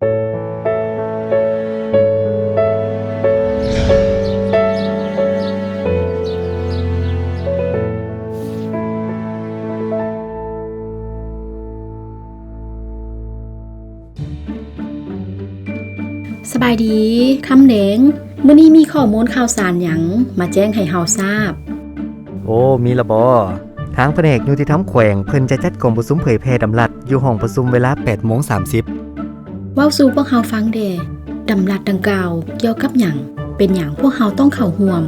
ສະບາຍດີ ຄຳແດງ, ມື້ນີ້ມີຂໍ້ມູນຂ່າວສານຫຍັງມາແຈ້ງໃຫ້ເຮົາຊາບ? ໂອ້ ມີລະບໍ? ທາງພະແນກຍຸຕິທຳແຂວງ ເພິ່ນຈະຈັດກອງປະຊຸມເຜີຍແຜ່ດຳລັດຢູ່ຫ້ອງປະຊຸມເວລາແປດໂມງສາມສິບ. ເວົ້າສູ່ພວກເຮົາຟັງແດ່, ດຳລັດດັ່ງກ່າວກ່ຽວກັບຫຍັງ? ເປັນຫຍັງພວກເຮົາຕ້ອງເຂົ້າຮ່ວມ?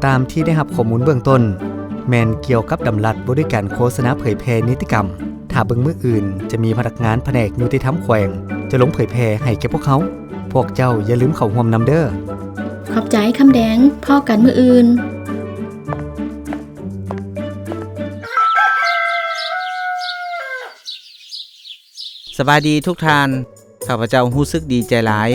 ຕາມທີ່ໄດ້ຮັບຂໍ້ມູນເບື້ອງຕົ້ນ, ແມ່ນກ່ຽວກັບດຳລັດວ່າດ້ວຍການໂຄສະນາເຜີຍແຜ່ນິຕິກຳ. ຖ້າເບິ່ງມື້ອື່ນຈະມີພະນັກງານພະແນກຍຸຕິທຳແຂວງຈະລົງເຜີຍແຜ່ໃຫ້ແກ່ພວກເຮົາ. ພວກເຈົ້າຢ່າລືມເຂົ້າຮ່ວມນຳເດີ້. ຂອບໃຈຄຳແດງ, ພໍ້ກັນມື້ອື່ນ. ສະບາຍດີທຸກທ່ານ, ຂ້າພະເຈົ້າຮູ້ສຶກດີໃຈຫຼາຍ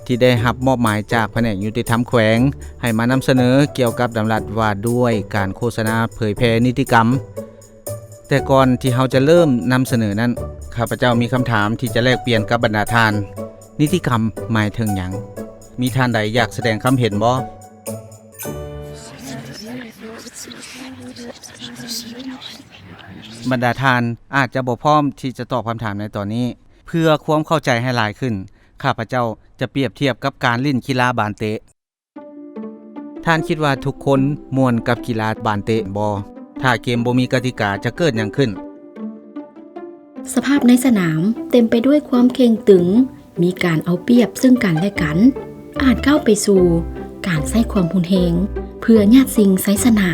ທີ່ໄດ້ຮັບມອບໝາຍຈາກພະແນກຍຸຕິທຳແຂວງ ໃຫ້ມານຳສະເໜີກ່ຽວກັບດຳລັດວ່າດ້ວຍການໂຄສະນາເຜີຍແຜ່ນິຕິກຳ. ແຕ່ກ່ອນທີ່ເຮົາຈະເລີ່ມນຳສະເໜີນັ້ນ, ຂ້າພະເຈົ້າມີຄຳຖາມທີ່ຈະແລກປ່ຽນກັບບັນດາທ່ານ. ນິຕິກຳໝາຍເຖິງຫຍັງ? ມີທ່ານໃດຢາກສະແດງຄຳເຫັນບໍ່? ບັນດາທ່ານອາດຈະບໍ່ພ້ອມທີ່ຈະຕອບຄຳຖາມໃນຕອນນີ້. ເພື່ອຄວາມເຂົ້າໃຈໃຫ້ຫຼາຍຂຶ້ນ, ຂ້າພະເຈົ້າຈະປຽບທຽບກັບການຫຼິ້ນກິລາບານເຕະ. ທ່ານຄິດວ່າທຸກຄົນມ່ວນກັບກິລາບານເຕະບໍ່? ຖ້າເກມບໍ່ມີກະຕິກາຈະເກີດຫຍັງຂຶ້ນ? ສະພາບໃນສະໜາມເຕັມໄປດ້ວຍຄວາມເຄັ່ງຕຶງ, ມີການເອົາປຽບເຊິ່ງກັນແລະກັນ, ອາດກ້າວໄປສູ່ການໃຊ້ຄວາມຮຸນແຮງເພື່ອຍາດຊິງໄຊຊະນະ.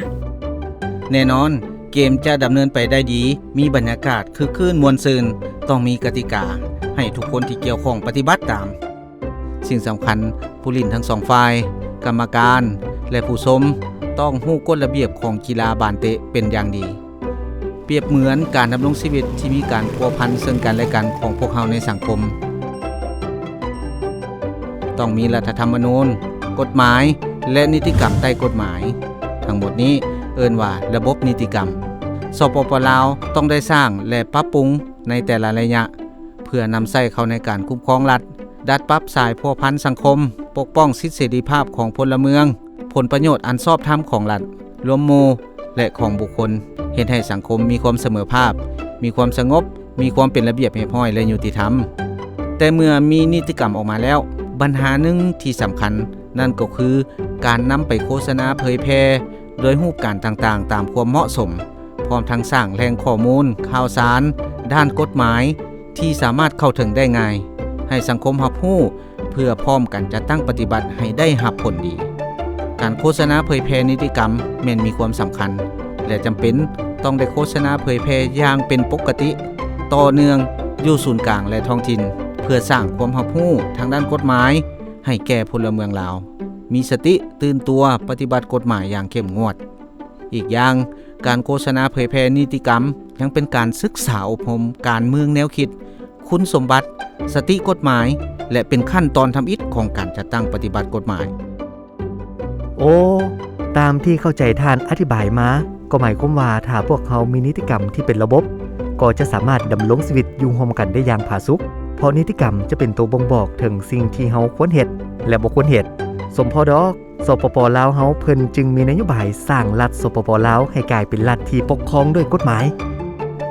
ແນ່ນອນ, ເກມຈະດຳເນີນໄປໄດ້ດີ, ມີບັນຍາກາດຄຶກຄື້ນມ່ວນຊື່ນ, ຕ້ອງມີກະຕິກາໃຫ້ທຸກຄົນທີ່ກ່ຽວຂ້ອງປະຕິບັດຕາມ. ສິ່ງສຳຄັນ, ຜູ້ຫຼິ້ນທັງສອງຝ່າຍ, ກຳມະການ ແລະ ຜູ້ຊົມ ຕ້ອງຮູ້ກົດລະບຽບຂອງກິລາບານເຕະເປັນຢ່າງດີ. ປຽບເໝືອນການດຳລົງຊີວິດທີ່ມີການພົວພັນເຊິ່ງກັນແລະກັນຂອງພວກເຮົາໃນສັງຄົມ. ຕ້ອງມີລັດຖະທຳມະນູນ, ກົດໝາຍ ແລະ ນິຕິກຳໃຕ້ກົດໝາຍ. ທັງໝົດນີ້ເອີ້ນວ່າລະບົບນິຕິກຳ. ສປປ ລາວ ຕ້ອງໄດ້ສ້າງ ແລະ ປັບປຸງໃນແຕ່ລະໄລຍະ ເພື່ອນຳໃຊ້ເຂົ້າໃນການຄຸ້ມຄອງລັດ, ດັດປັບສາຍພົວພັນສັງຄົມ, ປົກປ້ອງສິດເສລີພາບຂອງພົນລະເມືອງ, ຜົນປະໂຫຍດອັນຊອບທຳຂອງລັດ, ລວມໝູ່ ແລະ ຂອງບຸກຄົນ, ເຮັດໃຫ້ສັງຄົມມີຄວາມສະເໝີພາບ, ມີຄວາມສະຫງົບ, ມີຄວາມເປັນລະບຽບຮຽບຮ້ອຍ ແລະ ຍຸຕິທຳ. ແຕ່ເມື່ອມີນິຕິກຳອອກມາແລ້ວ, ບັນຫາໜຶ່ງທີ່ສຳຄັນ ນັ້ນກໍຄືການນຳໄປໂຄສະນາເຜີຍແຜ່ ໂດຍຮູບການຕ່າງໆຕາມຄວາມເໝາະສົມ, ພ້ອມທັງສ້າງແຫຼ່ງຂໍ້ມູນຂ່າວສານດ້ານກົດໝາຍທີ່ສາມາດເຂົ້າເຖິງໄດ້ງ່າຍ, ໃຫ້ສັງຄົມຮັບຮູ້ ເພື່ອພ້ອມກັນຈັດຕັ້ງປະຕິບັດໃຫ້ໄດ້ຮັບຜົນດີ. ການໂຄສະນາເຜີຍແຜ່ນິຕິກຳແມ່ນມີຄວາມສຳຄັນ ແລະ ຈຳເປັນຕ້ອງໄດ້ໂຄສະນາເຜີຍແຜ່ຢ່າງເປັນປົກກະຕິ, ຕໍ່ເນື່ອງ, ຢູ່ສູນກາງ ແລະ ທ້ອງຖິ່ນ, ເພື່ອສ້າງຄວາມຮັບຮູ້ທາງດ້ານກົດໝາຍໃຫ້ແກ່ພົນລະເມືອງລາວ, ມີສະຕິຕື່ນຕົວປະຕິບັດກົດໝາຍຢ່າງເຂັ້ມງວດ. ອີກຢ່າງ, ການໂຄສະນາເຜີຍແຜ່ນິຕິກຳຍັງເປັນການສຶກສາອົບຮົມການເມືອງແນວຄິດ, ຄຸນສົມບັດ, ສະຕິກົດໝາຍ ແລະ ເປັນຂັ້ນຕອນທຳອິດຂອງການຈັດຕັ້ງປະຕິບັດກົດໝາຍ. ໂອ້, ຕາມທີ່ເຂົ້າໃຈທ່ານອະທິບາຍມາ, ກໍໝາຍຄວາມວ່າຖ້າພວກເຮົາມີນິຕິກຳທີ່ເປັນລະບົບ, ກໍຈະສາມາດດຳລົງຊີວິດຢູ່ຮ່ວມກັນໄດ້ຢ່າງຜາສຸກ, ເພາະນິຕິກຳຈະເປັນໂຕບົ່ງບອກເຖິງສິ່ງທີ່ເຮົາຄວນເຮັດ ແລະ ບໍ່ຄວນເຮັດ. ສົມພໍດອກ, ສປປ ລາວເຮົາເພິ່ນຈຶ່ງມີນະໂຍບາຍສ້າງລັດ ສປປ ລາວ ໃຫ້ກາຍເປັນລັດທີ່ປົກຄອງດ້ວຍກົດໝາຍ.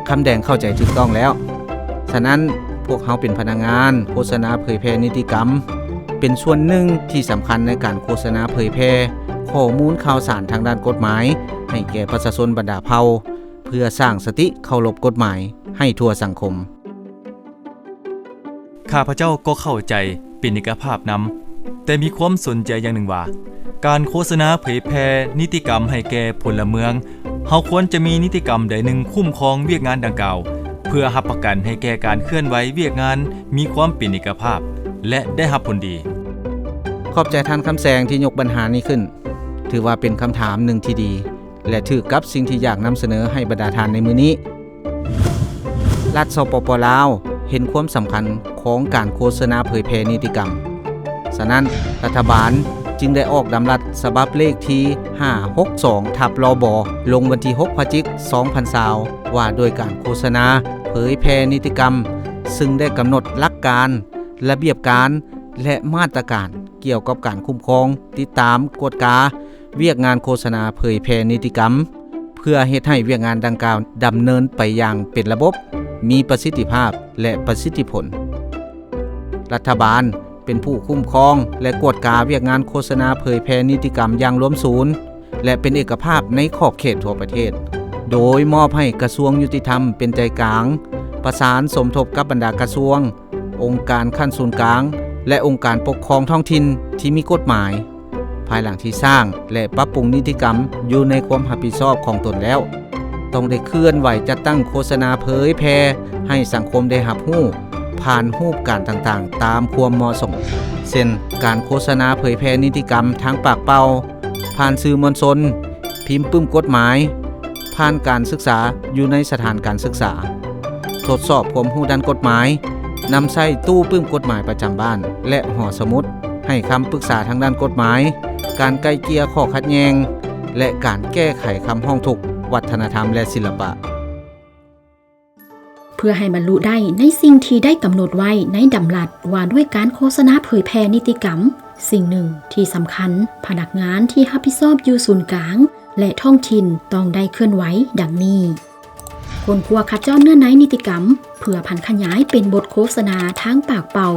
ຄຳແດງເຂົ້າໃຈຖືກຕ້ອງແລ້ວ. ສະນັ້ນ, ພວກເຮົາເປັນພະນັກງານໂຄສະນາເຜີຍແຜ່ນິຕິກຳ, ເປັນສ່ວນໜຶ່ງທີ່ສຳຄັນໃນການໂຄສະນາເຜີຍແຜ່ຂໍ້ມູນຂ່າວສານທາງດ້ານກົດໝາຍໃຫ້ແກ່ປະຊາຊົນບັນດາເຜົ່າ, ເພື່ອສ້າງສະຕິເຄົາລົບກົດໝາຍໃຫ້ທົ່ວສັງຄົມ. ຂ້າພະເຈົ້າກໍເຂົ້າໃຈເປັນເອກະພາບນຳ, ແຕ່ມີຄວາມສົນໃຈຢ່າງໜຶ່ງວ່າ ການໂຄສະນາເຜີຍແຜ່ນິຕິກຳໃຫ້ແກ່ພົນລະເມືອງ, ເຮົາຄວນຈະມີນິຕິກຳໃດໜຶ່ງຄຸ້ມຄອງວຽກງານດັ່ງກ່າວ, ເພື່ອຮັບປະກັນໃຫ້ແກ່ການເຄື່ອນໄຫວວຽກງານມີຄວາມເປັນເອກະພາບ ແລະ ໄດ້ຮັບຜົນດີ. ຂອບໃຈທ່ານຄຳແສງທີ່ຍົກບັນຫານີ້ຂຶ້ນ. ຖືວ່າເປັນຄຳຖາມໜຶ່ງທີ່ດີ ແລະ ຖືກກັບສິ່ງທີ່ຢາກນຳສະເໜີໃຫ້ບັນດາທ່ານໃນມື້ນີ້. ລັດ ສປປ ລາວ ເຫັນຄວາມສຳຄັນຂອງການໂຄສະນາເຜີຍແຜ່ນິຕິກຳ. ສະນັ້ນ, ລັດຖະບານຈຶ່ງໄດ້ອອກດຳລັດສະບັບເລກທີຫ້າຫົກສອງ ທັບ ລບ ລົງວັນທີຫົກ ພະຈິກ ສອງພັນຊາວ ວ່າດ້ວຍການໂຄສະນາເຜີຍແຜ່ນິຕິກຳ, ຊຶ່ງໄດ້ກຳນົດຫຼັກການ ລະບຽບການ ແລະ ມາດຕະການກ່ຽວກັບການຄຸ້ມຄອງ, ຕິດຕາມ, ກວດກາວຽກງານໂຄສະນາເຜີຍແຜ່ນິຕິກຳ ເພື່ອເຮັດໃຫ້ວຽກງານດັ່ງກ່າວດຳເນີນໄປຢ່າງເປັນລະບົບ, ມີປະສິດທິພາບ ແລະ ປະສິດທິຜົນ. ລັດຖະບານເປັນຜູ້ຄຸ້ມຄອງ ແລະ ກວດກາວຽກງານໂຄສະນາເຜີຍແຜ່ນິຕິກຳຢ່າງລວມສູນ ແລະ ເປັນເອກະພາບໃນຂອບເຂດທົ່ວປະເທດ, ໂດຍມອບໃຫ້ກະຊວງຍຸຕິທຳເປັນໃຈກາງ, ປະສານສົມທົບກັບບັນດາກະຊວງ, ອົງການຂັ້ນສູນກາງ ແລະ ອົງການປົກຄອງທ້ອງຖິ່ນທີ່ມີກົດໝາຍ, ພາຍຫຼັງທີ່ສ້າງ ແລະ ປັບປຸງນິຕິກຳຢູ່ໃນຄວາມຮັບຜິດຊອບຂອງຕົນແລ້ວ, ຕ້ອງໄດ້ເຄື່ອນໄຫວຈັດຕັ້ງໂຄສະນາເຜີຍແຜ່ໃຫ້ສັງຄົມໄດ້ຮັບຮູ້ ຜ່ານຮູບການຕ່າງໆຕາມຄວາມເໝາະສົມ, ເຊັ່ນ ການໂຄສະນາເຜີຍແຜ່ນິຕິກຳທາງປາກເປົ່າ, ຜ່ານສື່ມວນຊົນ, ພິມປຶ້ມກົດໝາຍ, ຜ່ານການສຶກສາຢູ່ໃນສະຖານການສຶກສາ, ທົດສອບຄວາມຮູ້ດ້ານກົດໝາຍ, ນຳໃຊ້ຕູ້ປຶ້ມກົດໝາຍປະຈຳບ້ານ ແລະ ຫໍສະໝຸດ, ໃຫ້ຄຳປຶກສາທາງດ້ານກົດໝາຍ, ການໄກ່ເກ່ຍຂໍ້ຂັດແຍ່ງ ແລະ ການແກ້ໄຂຄຳຮ້ອງທຸກ, ວັດທະນະທຳ ແລະ ສິລະປະ. ເພື່ອໃຫ້ບັນລຸໄດ້ໃນສິ່ງທີ່ໄດ້ກຳນົດໄວ້ໃນດຳລັດວ່າດ້ວຍການໂຄສະນາເຜີຍແຜ່ນິຕິກຳ, ສິ່ງໜຶ່ງທີ່ສຳຄັນ, ພະນັກງານທີ່ຮັບຜິດຊອບຢູ່ສູນກາງ ແລະ ທ້ອງຖິ່ນຕ້ອງໄດ້ເຄື່ອນໄຫວດັ່ງນີ້: ຄົ້ນຄວ້າຄັດເຈາະເນື້ອໃນນິຕິກຳ ເພື່ອຜັນຂະຫຍາຍເປັນບົດໂຄສະນາທາງປາກເປົ່າ,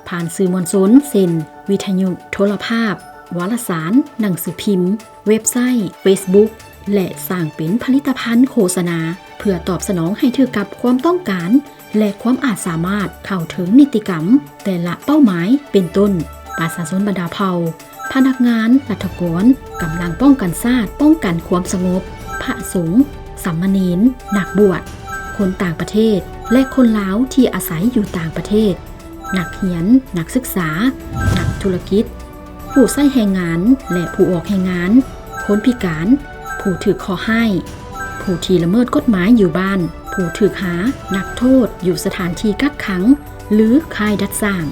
ຜ່ານສື່ມວນຊົນ ເຊັ່ນ ວິທະຍຸ, ໂທລະພາບ, ວາລະສານ, ໜັງສືພິມ, ເວັບໄຊ, ເຟສບຸກ ແລະ ສ້າງເປັນຜະລິດຕະພັນໂຄສະນາ ເພື່ອຕອບສະໜອງໃຫ້ຖືກກັບຄວາມຕ້ອງການ ແລະ ຄວາມອາດສາມາດເຂົ້າເຖິງນິຕິກຳແຕ່ລະເປົ້າໝາຍ ເປັນຕົ້ນ ປະຊາຊົນບັນດາເຜົ່າ, ພະນັກງານ, ລັດຖະກອນ, ກຳລັງປ້ອງກັນຊາດ, ປ້ອງກັນຄວາມສະຫງົບ, ພະສົງ, ສາມະເນນ, ນັກບວດ, ຄົນຕ່າງປະເທດ ແລະ ຄົນລາວທີ່ອາໄສຢູ່ຕ່າງປະເທດ, ນັກຮຽນ, ນັກສຶກສາ, ນັກທຸລະກິດ, ຜູ້ໃຊ້ແຮງງານ ແລະ ຜູ້ອອກແຮງງານ, ຄົນພິການ, ຜູ້ຖືກເຄາະຮ້າຍ, ຜູ້ທີ່ລະເມີດກົດໝາຍຢູ່ບ້ານ, ຜູ້ຖືກຫາ, ນັກໂທດຢູ່ສະຖານທີ່ກັກຂັງ ຫຼື ຄ້າຍດັດສ້າງ.